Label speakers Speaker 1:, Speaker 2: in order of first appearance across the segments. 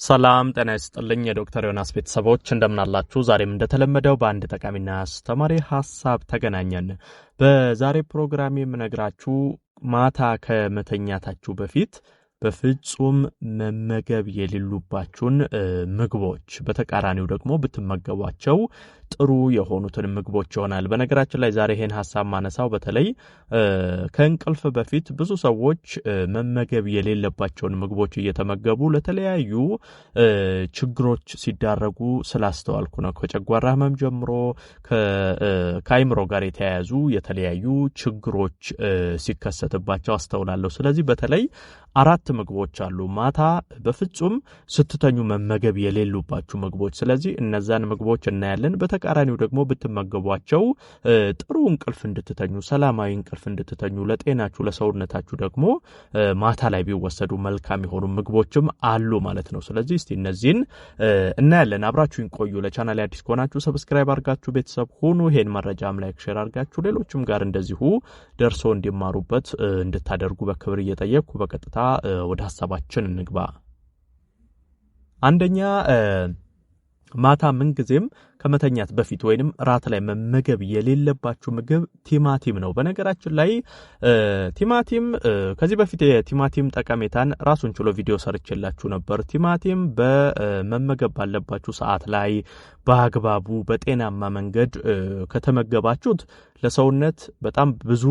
Speaker 1: ሰላም ጤና ይስጥልኝ የዶክተር ዮናስ ቤተሰቦች እንደምናላችሁ። ዛሬም እንደተለመደው በአንድ ጠቃሚና አስተማሪ ሀሳብ ተገናኘን። በዛሬ ፕሮግራም የምነግራችሁ ማታ ከመተኛታችሁ በፊት በፍጹም መመገብ የሌሉባችሁን ምግቦች፣ በተቃራኒው ደግሞ ብትመገቧቸው ጥሩ የሆኑትን ምግቦች ይሆናል። በነገራችን ላይ ዛሬ ይሄን ሀሳብ ማነሳው በተለይ ከእንቅልፍ በፊት ብዙ ሰዎች መመገብ የሌለባቸውን ምግቦች እየተመገቡ ለተለያዩ ችግሮች ሲዳረጉ ስላስተዋልኩ ነው። ከጨጓራ ህመም ጀምሮ ከአይምሮ ጋር የተያያዙ የተለያዩ ችግሮች ሲከሰትባቸው አስተውላለሁ። ስለዚህ በተለይ 4 ምግቦች አሉ ማታ በፍጹም ስትተኙ መመገብ የሌሉባችሁ ምግቦች። ስለዚህ እነዛን ምግቦች እናያለን። በተቃራኒው ደግሞ ብትመገቧቸው ጥሩ እንቅልፍ እንድትተኙ፣ ሰላማዊ እንቅልፍ እንድትተኙ፣ ለጤናችሁ ለሰውነታችሁ ደግሞ ማታ ላይ ቢወሰዱ መልካም የሆኑ ምግቦችም አሉ ማለት ነው። ስለዚህ እስቲ እነዚህን እናያለን። አብራችሁኝ ቆዩ። ለቻናሌ አዲስ ከሆናችሁ subscribe አድርጋችሁ ቤተሰብ ሁኑ። ይሄን መረጃም like፣ share አድርጋችሁ ሌሎችም ጋር እንደዚሁ ደርሶ እንዲማሩበት እንድታደርጉ በክብር እየጠየቅኩ በቀጥታ ወደ ሀሳባችን እንግባ። አንደኛ፣ ማታ ምን ጊዜም ከመተኛት በፊት ወይንም ራት ላይ መመገብ የሌለባችሁ ምግብ ቲማቲም ነው። በነገራችን ላይ ቲማቲም ከዚህ በፊት የቲማቲም ጠቀሜታን ራሱን ችሎ ቪዲዮ ሰርቼላችሁ ነበር። ቲማቲም በመመገብ ባለባችሁ ሰዓት ላይ በአግባቡ በጤናማ መንገድ ከተመገባችሁት ለሰውነት በጣም ብዙ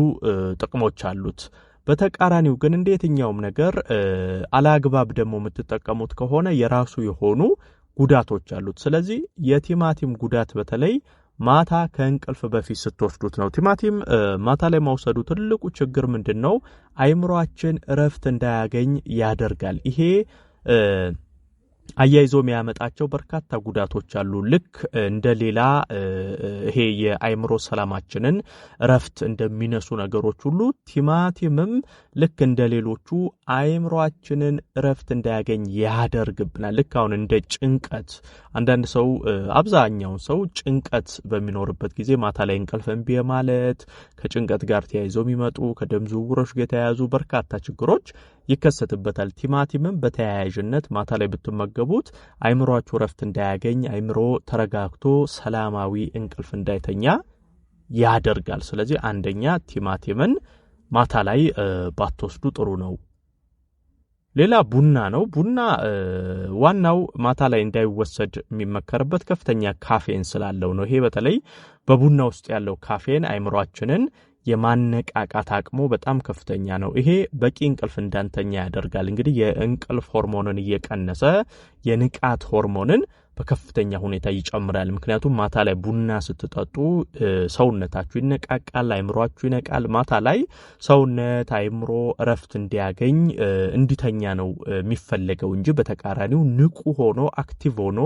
Speaker 1: ጥቅሞች አሉት። በተቃራኒው ግን እንደ የትኛውም ነገር አላግባብ ደግሞ የምትጠቀሙት ከሆነ የራሱ የሆኑ ጉዳቶች አሉት። ስለዚህ የቲማቲም ጉዳት በተለይ ማታ ከእንቅልፍ በፊት ስትወስዱት ነው። ቲማቲም ማታ ላይ መውሰዱ ትልቁ ችግር ምንድነው? አይምሮአችን እረፍት እንዳያገኝ ያደርጋል። ይሄ አያይዞ የሚያመጣቸው በርካታ ጉዳቶች አሉ። ልክ እንደ ሌላ ይሄ የአይምሮ ሰላማችንን እረፍት እንደሚነሱ ነገሮች ሁሉ ቲማቲምም ልክ እንደ ሌሎቹ አይምሮአችንን እረፍት እንዳያገኝ ያደርግብናል። ልክ አሁን እንደ ጭንቀት አንዳንድ ሰው አብዛኛውን ሰው ጭንቀት በሚኖርበት ጊዜ ማታ ላይ እንቅልፍ እምቢ ማለት፣ ከጭንቀት ጋር ተያይዘው የሚመጡ ከደም ዝውውሮች ጋር የተያያዙ በርካታ ችግሮች ይከሰትበታል። ቲማቲምም በተያያዥነት ማታ ላይ ብትመገቡት አይምሮአችሁ እረፍት እንዳያገኝ፣ አይምሮ ተረጋግቶ ሰላማዊ እንቅልፍ እንዳይተኛ ያደርጋል። ስለዚህ አንደኛ ቲማቲምን ማታ ላይ ባትወስዱ ጥሩ ነው። ሌላ ቡና ነው። ቡና ዋናው ማታ ላይ እንዳይወሰድ የሚመከርበት ከፍተኛ ካፌን ስላለው ነው። ይሄ በተለይ በቡና ውስጥ ያለው ካፌን አይምሮአችንን የማነቃቃት አቅሙ በጣም ከፍተኛ ነው። ይሄ በቂ እንቅልፍ እንዳንተኛ ያደርጋል። እንግዲህ የእንቅልፍ ሆርሞንን እየቀነሰ የንቃት ሆርሞንን በከፍተኛ ሁኔታ ይጨምራል። ምክንያቱም ማታ ላይ ቡና ስትጠጡ ሰውነታችሁ ይነቃቃል፣ አይምሮአችሁ ይነቃል። ማታ ላይ ሰውነት አይምሮ እረፍት እንዲያገኝ እንዲተኛ ነው የሚፈለገው እንጂ በተቃራኒው ንቁ ሆኖ active ሆኖ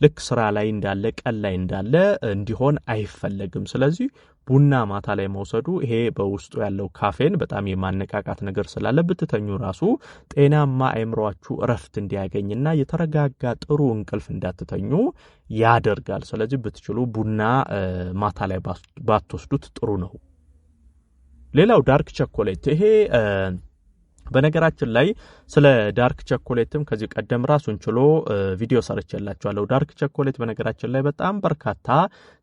Speaker 1: ልክ ስራ ላይ እንዳለ ቀን ላይ እንዳለ እንዲሆን አይፈለግም። ስለዚህ ቡና ማታ ላይ መውሰዱ ይሄ በውስጡ ያለው ካፌን በጣም የማነቃቃት ነገር ስላለ ብትተኙ ራሱ ጤናማ አይምሮአችሁ እረፍት እንዲያገኝና የተረጋጋ ጥሩ እንቅልፍ እንዳትተኙ ያደርጋል። ስለዚህ ብትችሉ ቡና ማታ ላይ ባትወስዱት ጥሩ ነው። ሌላው dark chocolate። ይሄ በነገራችን ላይ ስለ dark chocolate ም ከዚህ ቀደም ራሱን ችሎ ቪዲዮ ሰርቼላችኋለሁ። dark chocolate በነገራችን ላይ በጣም በርካታ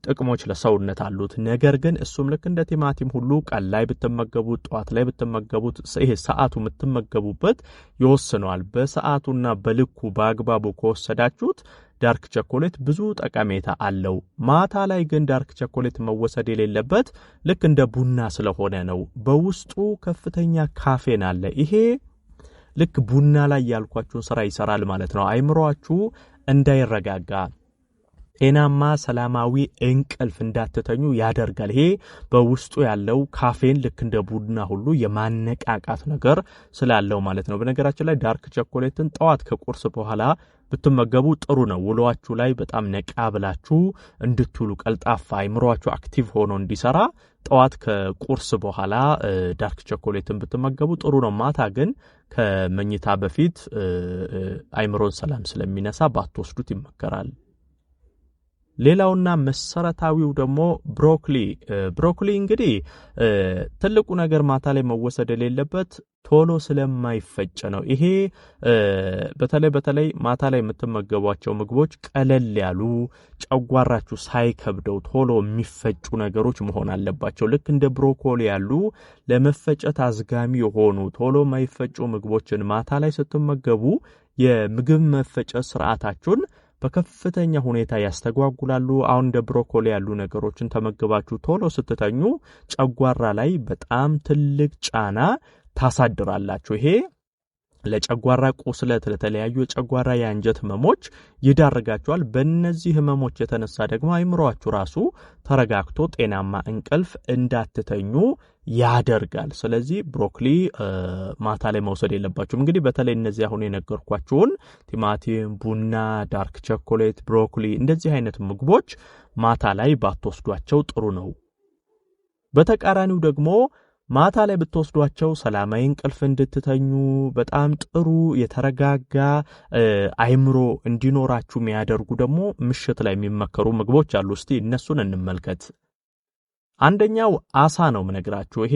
Speaker 1: ጥቅሞች ለሰውነት አሉት። ነገር ግን እሱም ልክ እንደ ቲማቲም ሁሉ ቀን ላይ ብትመገቡት፣ ጠዋት ላይ ብትመገቡት፣ ይሄ ሰዓቱ የምትመገቡበት ይወስነዋል። በሰዓቱና በልኩ በአግባቡ ከወሰዳችሁት dark chocolate ብዙ ጠቀሜታ አለው። ማታ ላይ ግን dark chocolate መወሰድ የሌለበት ልክ እንደ ቡና ስለሆነ ነው። በውስጡ ከፍተኛ ካፌን አለ። ይሄ ልክ ቡና ላይ ያልኳችሁን ስራ ይሰራል ማለት ነው። አይምሮአችሁ እንዳይረጋጋ፣ ጤናማ ሰላማዊ እንቅልፍ እንዳትተኙ ያደርጋል። ይሄ በውስጡ ያለው ካፌን ልክ እንደ ቡና ሁሉ የማነቃቃት ነገር ስላለው ማለት ነው። በነገራችን ላይ dark chocolate ን ጠዋት ከቁርስ በኋላ ብትመገቡ ጥሩ ነው። ውሏችሁ ላይ በጣም ነቃ ብላችሁ እንድትውሉ፣ ቀልጣፋ አይምሮአችሁ active ሆኖ እንዲሰራ ጠዋት ከቁርስ በኋላ dark chocolate ን ብትመገቡ ጥሩ ነው። ማታ ግን ከመኝታ በፊት አይምሮን ሰላም ስለሚነሳ ባትወስዱት ይመከራል። ሌላውና መሰረታዊው ደግሞ ብሮኮሊ። ብሮኮሊ እንግዲህ ትልቁ ነገር ማታ ላይ መወሰድ የሌለበት ቶሎ ስለማይፈጭ ነው። ይሄ በተለይ ማታ ላይ የምትመገቧቸው ምግቦች ቀለል ያሉ፣ ጨጓራችሁ ሳይከብደው ቶሎ የሚፈጩ ነገሮች መሆን አለባቸው። ልክ እንደ ብሮኮሊ ያሉ ለመፈጨት አዝጋሚ የሆኑ፣ ቶሎ የማይፈጩ ምግቦችን ማታ ላይ ስትመገቡ የምግብ መፈጨት ስርዓታችሁን በከፍተኛ ሁኔታ ያስተጓጉላሉ። አሁን እንደ ብሮኮሊ ያሉ ነገሮችን ተመግባችሁ ቶሎ ስትተኙ ጨጓራ ላይ በጣም ትልቅ ጫና ታሳድራላችሁ። ይሄ ለጨጓራ ቁስለት፣ ለተለያዩ የጨጓራ የአንጀት ህመሞች ይዳርጋችኋል። በእነዚህ ህመሞች የተነሳ ደግሞ አይምሯችሁ ራሱ ተረጋግቶ ጤናማ እንቅልፍ እንዳትተኙ ያደርጋል። ስለዚህ ብሮኮሊ ማታ ላይ መውሰድ የለባችሁም። እንግዲህ በተለይ እነዚህ አሁን የነገርኳችሁን ቲማቲም፣ ቡና፣ dark chocolate፣ ብሮኮሊ እንደዚህ አይነት ምግቦች ማታ ላይ ባትወስዷቸው ጥሩ ነው። በተቃራኒው ደግሞ ማታ ላይ ብትወስዷቸው ሰላማዊ እንቅልፍ እንድትተኙ፣ በጣም ጥሩ የተረጋጋ አይምሮ እንዲኖራችሁ የሚያደርጉ ደግሞ ምሽት ላይ የሚመከሩ ምግቦች አሉ። እስቲ እነሱን እንመልከት። አንደኛው አሳ ነው ምነግራችሁ። ይሄ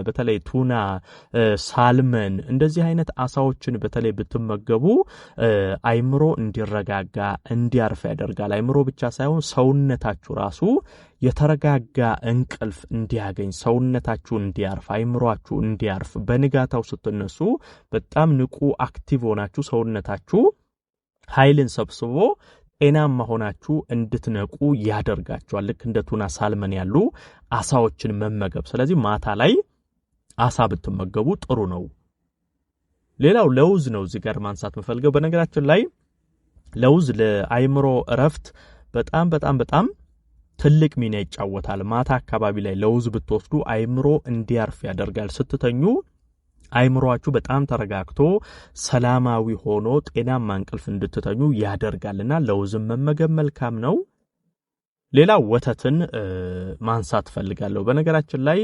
Speaker 1: በተለይ ቱና፣ salmon እንደዚህ አይነት አሳዎችን በተለይ ብትመገቡ አይምሮ እንዲረጋጋ፣ እንዲያርፍ ያደርጋል። አይምሮ ብቻ ሳይሆን ሰውነታችሁ ራሱ የተረጋጋ እንቅልፍ እንዲያገኝ፣ ሰውነታችሁ እንዲያርፍ፣ አይምሯችሁ እንዲያርፍ፣ በንጋታው ስትነሱ በጣም ንቁ active ሆናችሁ፣ ሰውነታችሁ ኃይልን ሰብስቦ ጤናማ ሆናችሁ እንድትነቁ ያደርጋችኋል። ልክ እንደ tuna፣ salmon ያሉ አሳዎችን መመገብ። ስለዚህ ማታ ላይ አሳ ብትመገቡ ጥሩ ነው። ሌላው ለውዝ ነው እዚህ ጋር ማንሳት የምፈልገው። በነገራችን ላይ ለውዝ ለአይምሮ እረፍት በጣም በጣም በጣም ትልቅ ሚና ይጫወታል። ማታ አካባቢ ላይ ለውዝ ብትወስዱ አይምሮ እንዲያርፍ ያደርጋል። ስትተኙ አይምሯችሁ በጣም ተረጋግቶ ሰላማዊ ሆኖ ጤናማ እንቅልፍ እንድትተኙ ያደርጋልና ለውዝን መመገብ መልካም ነው። ሌላው ወተትን ማንሳት ፈልጋለሁ። በነገራችን ላይ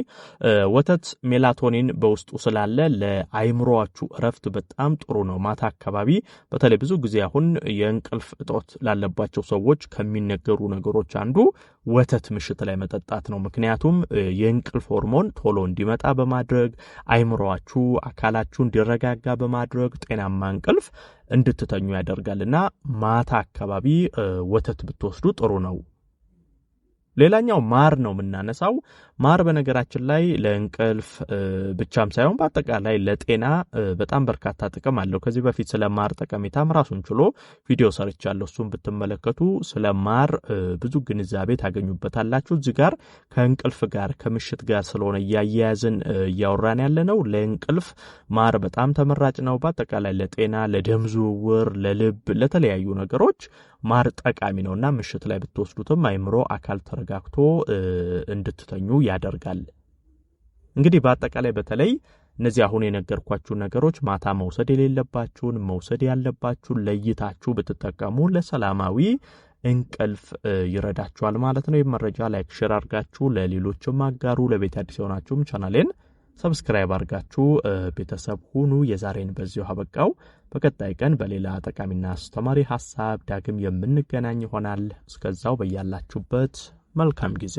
Speaker 1: ወተት ሜላቶኒን በውስጡ ስላለ ለአይምሮአችሁ እረፍት በጣም ጥሩ ነው። ማታ አካባቢ በተለይ ብዙ ጊዜ አሁን የእንቅልፍ እጦት ላለባቸው ሰዎች ከሚነገሩ ነገሮች አንዱ ወተት ምሽት ላይ መጠጣት ነው። ምክንያቱም የእንቅልፍ ሆርሞን ቶሎ እንዲመጣ በማድረግ፣ አይምሮአችሁ አካላችሁ እንዲረጋጋ በማድረግ ጤናማ እንቅልፍ እንድትተኙ ያደርጋልና ማታ አካባቢ ወተት ብትወስዱ ጥሩ ነው። ሌላኛው ማር ነው የምናነሳው። ማር በነገራችን ላይ ለእንቅልፍ ብቻም ሳይሆን በአጠቃላይ ለጤና በጣም በርካታ ጥቅም አለው። ከዚህ በፊት ስለ ማር ጠቀሜታም ራሱን ችሎ ቪዲዮ ሰርቻለሁ። እሱን ብትመለከቱ ስለ ማር ብዙ ግንዛቤ ታገኙበታላችሁ። እዚህ ጋር ከእንቅልፍ ጋር፣ ከምሽት ጋር ስለሆነ እያያያዝን እያወራን ያለ ነው። ለእንቅልፍ ማር በጣም ተመራጭ ነው። በአጠቃላይ ለጤና፣ ለደም ዝውውር፣ ለልብ፣ ለተለያዩ ነገሮች ማር ጠቃሚ ነውና ምሽት ላይ ብትወስዱትም አይምሮ አካል ተረጋግቶ እንድትተኙ ያደርጋል። እንግዲህ በአጠቃላይ በተለይ እነዚህ አሁን የነገርኳችሁ ነገሮች ማታ መውሰድ የሌለባችሁን፣ መውሰድ ያለባችሁን ለይታችሁ ብትጠቀሙ ለሰላማዊ እንቅልፍ ይረዳችኋል ማለት ነው። ይህ መረጃ like፣ share አድርጋችሁ ለሌሎችም አጋሩ። ለቤት አዲስ የሆናችሁም ቻናሌን subscribe አድርጋችሁ ቤተሰብ ሁኑ። የዛሬን በዚሁ አበቃው። በቀጣይ ቀን በሌላ ጠቃሚና አስተማሪ ሀሳብ ዳግም የምንገናኝ ይሆናል። እስከዛው በያላችሁበት መልካም ጊዜ።